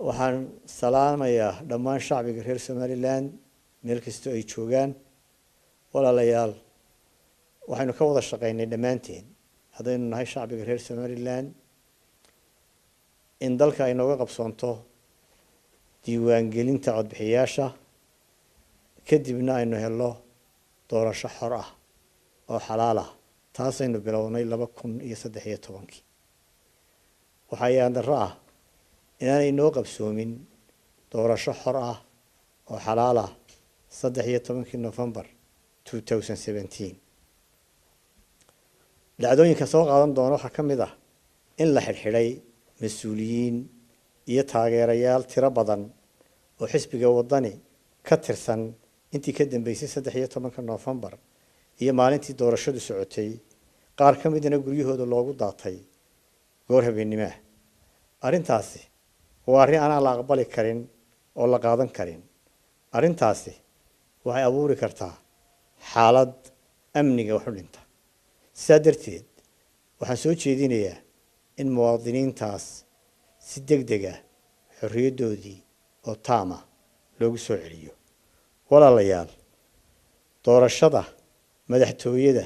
Waxaan salaamayaa dhammaan shacbiga reer Somaliland meel kastoo ay joogaan. Walaalayaal, waxaynu ka wada shaqaynay dhammaanteen haddaynu nahay shacbiga reer Somaliland in dalka ay nooga qabsoonto diiwaangelinta codbixiyaasha, kadibna aynu helno doorasho xor ah oo xalaal ah. Taasaynu bilownay 2013-kii. Waxaa yaandarro ah inaanay noo qabsoomin doorasho xor ah oo xalaal ah 13-kii November 2017. Dhacdooyinka soo qaadan doona waxaa ka mid ah in la xidhxidhay mas-uuliyiin iyo taageerayaal tiro badan oo xisbiga Waddani ka tirsan intii ka dambeysay 13-ka Novembar iyo maalintii doorashadu socotay, qaar ka midna guryahooda loogu daatay goor habeennimoah. Arrintaasi waa arrin aanaan la aqbali karin oo la qaadan karin. Arrintaasi waxay abuuri kartaa xaalad amniga wax u dhinta. Sidaa darteed waxaan soo jeedinayaa in muwaadiniintaas si deg deg ah xorriyaddoodii oo taama loogu soo celiyo. Walaalayaal, doorashada madaxtooyada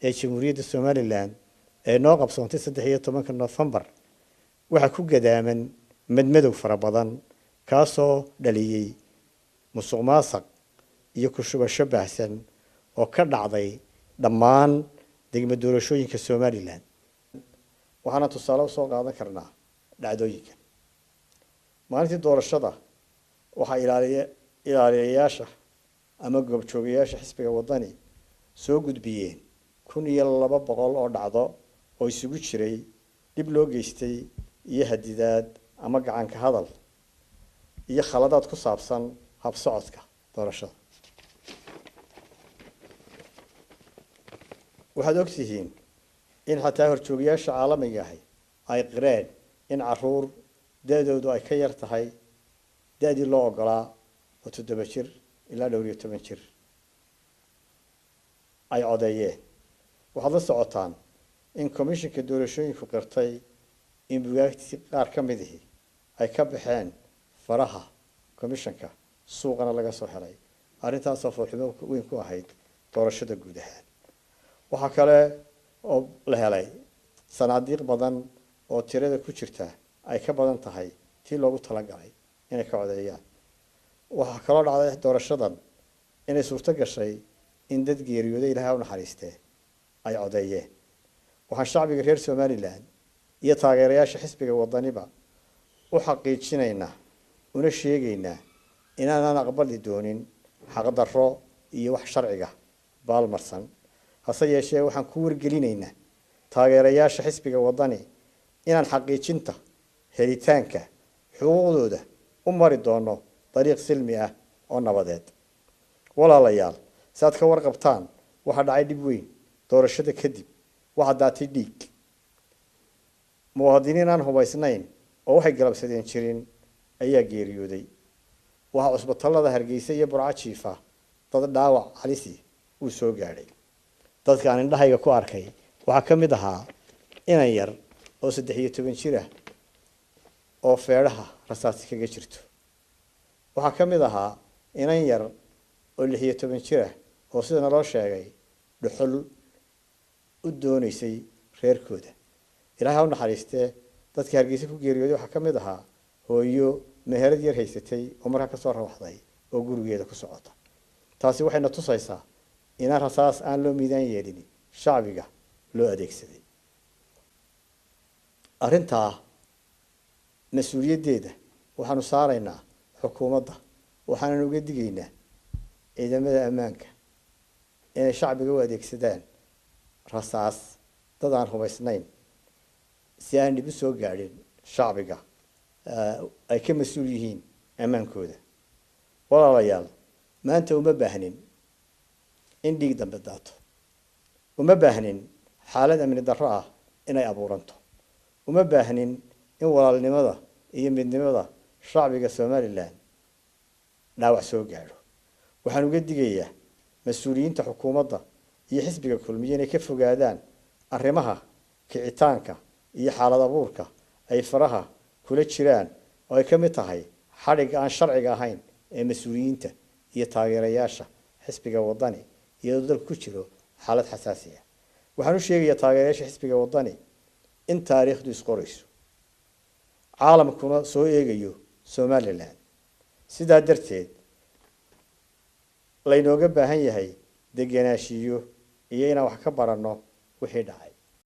ee Jamhuuriyadda Somaliland ee noo qabsoontay 13-ka Nofembar waxaa ku gadaaman madmadow fara badan, kaasoo dhaliyey musuq maasuq iyo kushubasho baahsan oo ka dhacday dhammaan degmo doorashooyinka Somaliland. Waxaana tusaale usoo qaadan karnaa dhacdooyinka maalintii doorashada. Waxaa ilaaliyayaasha ama goobjoogayaasha xisbiga Waddani soo gudbiyeen 1200 oo dhacdo oo isugu jiray dhib loo geystay iyo hadidaad ama gacanka hadal iyo khaladaad ku saabsan habsocodka doorashada. Waxaad ogtihiin in xataa horjoogayaasha caalamiga ahi ay qireen in caruur da-doodu ay ka yar tahay da-dii loo ogolaa oo 7 jir ilaa dhowr iyo toban jir ay codeeyeen. Waxaad la socotaan in komishinka doorashooyinku qirtay in bugaagtii qaar ka midihi ay ka baxeen faraha komishanka, suuqana laga soo helay, arrintaasoo foolxumo weyn ku ahayd doorashada guud ahaan. Waxaa kale oo la helay sanaadiiq badan oo tirada ku jirta ay ka badan tahay tii loogu talagalay inay ka codeeyaan. Waxaa kaloo dhacday doorashadan inay suurto gashay in dad geeriyooday, Ilahay u naxariistee, ay codeeyeen. Waxaan shacbiga reer Somaliland iyo taageerayaasha xisbiga Waddaniba u xaqiijinaynaa una sheegaynaa inaanaan aqbali doonin xaqdarro iyo wax sharciga baalmarsan. Hase yeeshee waxaan ku wargelinaynaa taageerayaasha xisbiga Waddani inaan xaqiijinta helitaanka xuquuqdooda u mari doono dariiq silmi ah oo nabadeed. Walaalayaal, si aad ka warqabtaan, waxaa dhacay dhib weyn doorashada kadib. Waxaa daatay dhiig muwaadiniin aan hubaysnayn oo waxay galabsadeen jirin ayaa geeriyooday. Waxaa cusbatallada Hargeysa iyo Burco jiifa dad dhaawac halisi uu soo gaadhay. Dadka aan indhahayga ku arkay waxaa ka mid ahaa inan yar oo 13 jir ah oo feedhaha rasaasi kaga jirto. Waxaa ka mid ahaa inan yar oo 16 jir ah oo sida naloo sheegay dhuxul u doonaysay reerkooda. Ilaahay ha u naxariistee, dadka Hargeysa ku geeriyooday waxaa ka mid ahaa hooyo meherad yar haysatay oo markaa kasoo rawaxday oo gurigeeda ku socota. Taasi waxayna tusaysaa inaan rasaas aan loo miidaan yeelin shacbiga loo adeegsaday. Arrintaa mas-uuliyaddeeda waxaanu saaraynaa xukuumadda, waxaanan uga digaynaa ciidamada ammaanka inay shacbiga u adeegsadaan rasaas dad aan hubaysnayn si aan dhib u soo gaadhin shacbiga ay ka mas-uul yihiin ammaankooda. Walaalayaal, maanta uma baahnin in dhiig dambe daato, uma baahnin xaalad amni darro ah inay abuuranto, uma baahnin in walaalnimada iyo midnimada shacbiga Somaliland dhaawac soo gaadho. Waxaan uga digayaa mas-uuliyiinta xukuumadda iyo xisbiga Kulmiye inay ka fogaadaan arrimaha kicitaanka iyo xaalad abuurka ay faraha kula jiraan oo ay ka mid tahay xadhigga aan sharciga ahayn ee mas-uuliyiinta iyo taageerayaasha xisbiga Waddani, iyadoo dalku ku jiro xaalad xasaasi ah. Waxaan u sheegayaa taageerayaasha xisbiga Waddani in taariikhdu isqorayso, caalamkuna soo eegayo Somalilan, sidaa darteed laynooga baahan yahay deganaashiyo iyo inaan wax ka baranno wixii dhacay.